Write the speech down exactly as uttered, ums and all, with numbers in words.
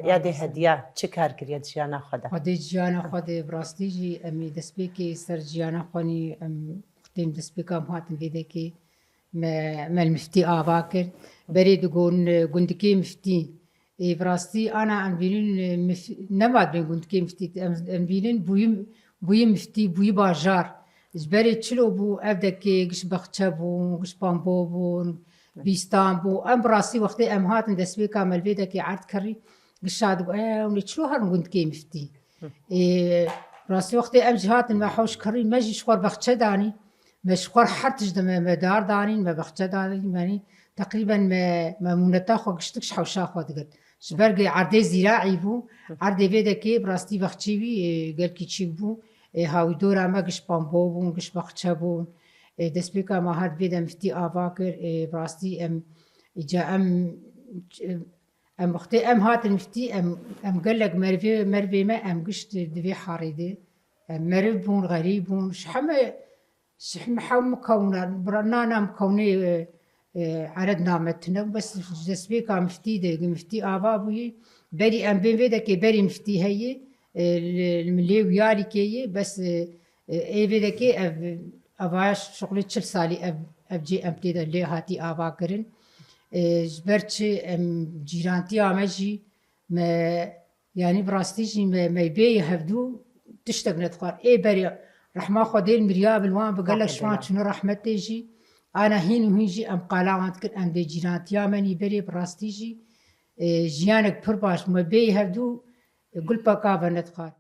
Ya dê hediya çi kar kiriye di jiyana xwe de? Xwedê jiyana xwe de bi rastî jî em ê destpêkê ser jiyana xwe nî em tên destpêka em hatin vê dekê me, me li miftî ava kir. Berê digon gundikê miftî. Ê bi rastî ana em vînin e, mif, nema dibên gundikê miftî. Em, em vînin bûyî, bûyî miftî, bûyî bajar. Ji berê çilo bû, ev dekê giş bexçe bû, giş pambo bûn, bîstan bû. Em bi rastî wextê em hatin destpêka me li vê dekê erd kirî, gişa dibû, ew ne çilo herin gundikê miftî. Ê, rastî wextê em jî hatin me hewş kirî, me jî ji xwe bexçe danî, me ji xwe her tişt de me, me dar danîn, me bexçe danîn, me nî teqrîben me, me mûneta xwe giştik ji hewşa xwe digirt. Ji ber ku erdê zîraî bû, erdê vê dekê bi rastî bexçî wî, ê, gelkî çîk bû, ê, hawî dora me giş pambo bûn, giş bexçe bûn. Ê, destpêka me hat vê de miftî ava kir, ê, bi rastî em, îca em, em wextê em hatin miftî, em, em gelek merivê, merivê me em giş di, di vê harê de. Em meriv bûn, xerîb bûn, ji heme, ji heme hew mikewna, bira nana mikewnê, e, e, ered name tune, bes ji destpêka miftî de, miftî ava bûyî, berî em bên vê dekê berî miftî heye, e, li, li milê wiyalîkê ye, bes, e, e, ê vê dekê ev, evaya şixulê çil salî ev, ev cê em tê de lê hatî ava kirin. E, ji ber çi em cîrantiya me jî me, yanî bi rastî jî me, me bêyî hevdû tiştek nedixwar. Ê berê rehma Xwedê li mirya bi li wan bi gelek ji wan çûne rehmetê jî. Ana hîn û hîn jî em qala wan dikir, em dê cîrantiya me nî berê bi rastî jî, e, jiyanek pir baş bû. Me bêyî hevdû, e, gul peka ve nedixwar.